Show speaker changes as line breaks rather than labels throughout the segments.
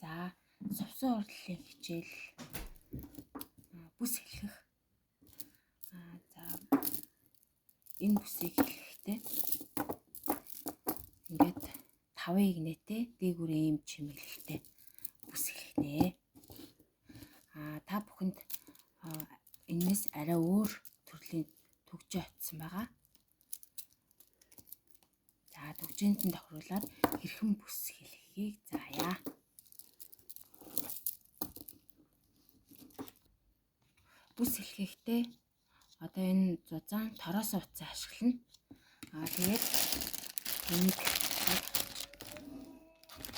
За, сувсан урлалын хичээл бүс хэлхэх. За, энэ бүсийг хэлэхдээ ингээд 5 игнэтэй дээгүүрээ ийм чимэглэлтэй бүс хэлхнэ. Та бүхэнд энэс арай өөр төрлийн түгжээ очсон байгаа. За, түгжээнд нь тохируулаад хэрхэн бүс хэлхийг заая. Бүс хэлхэхдээ одоо энэ зузаан тороос утсаа ашиглана. Тэгээд энийг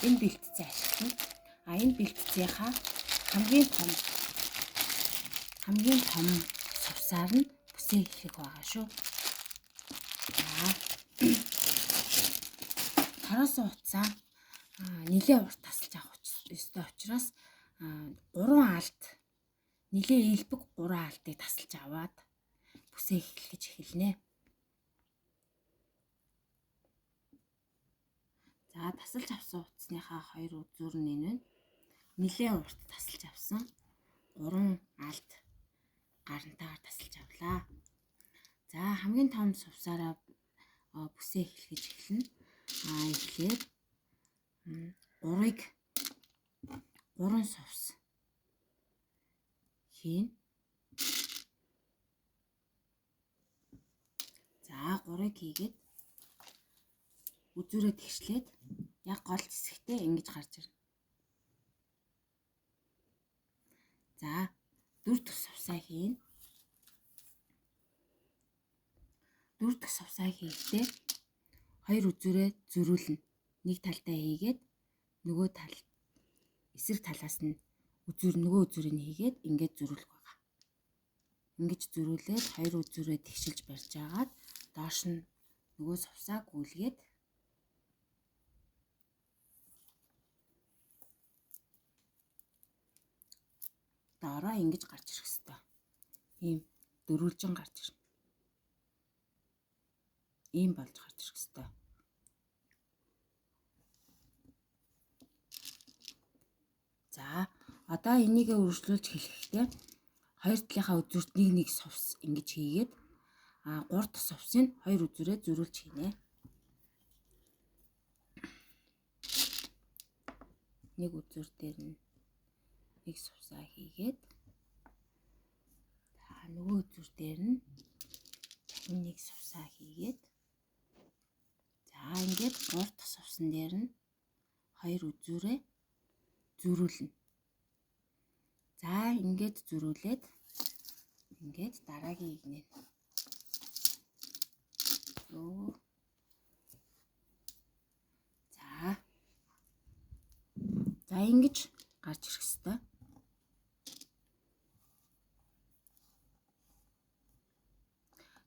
энэ бэлтцээ ашиглана. Энэ бэлтцийнхаа хамгийн том сувсаар нь бүсээ хэлэх байгаа шүү. Тороос утсаа нэлээ урт тасалж авах ёстой учраас 3 алд нэлээ элбэг 3 алдыг тасалж аваад бүсээ хэлхэж эхэлнэ. За, тасалж авсан утасныхаа хоёр үзүүр нь энэ байна. Нэлээ урт тасалж авсан 3 алд гарантаагаар тасалж авлаа. За, хамгийн том сувсаараа бүсээ хэлхэж эхэлнэ. Эхлээд 3 сувс хийн. За, 3-ыг хийгээд үзүүрээ тэгшлээд яг гол хэсэгтээ ингэж гарч ирнэ. За, 4 дахь сувсаа хийн. 4 дахь сувсаа хийхдээ хоёр үзүүрээ зөрүүлнэ. Нэг талдаа хийгээд нөгөө тал эсрэг талаас нь үзүүр нөгөө үзүүрийг хийгээд ингээд зөрүүлэх байгаа. Ингэж зөрүүлээд хоёр үзүүрээ тэгшилж барьж агаад доош нь нөгөө сувсаа гүйлгээд доороо ингэж гарч ирэх хэвээр. Ийм дөрвөлжин гарч ирнэ. Ийм болж гарч ирэх хэвээр. За, одоо энийгээ үргэлжлүүлж хэлэхдээ хоёр талынхаа үзүүрт нэг нэг сувс ингэж хийгээд 3 дахь сувсыг хоёр үзүүрээ зөрүүлж хийнэ. Нэг үзүүр дээр нь нэг сувсаа хийгээд нөгөө үзүүр дээр нь дахин нэг сувсаа хийгээд за ингээд 3 дахь сувсан дээр нь хоёр үзүүрээ зөрүүлнэ. За, ингээд зөрүүлээд ингээд дараагийн игнэ. За. За, ингэж гарч ирэх хэвээр.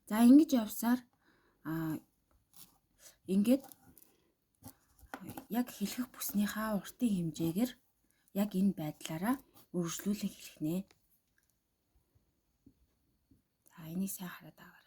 За, ингэж явсаар ингээд яг хэлхэх бүснийхаа уртын хэмжээгээр яг энэ байдлаараа үргэлжлүүлэн хэлхнэ. За, энийг сайн хараад аваарай.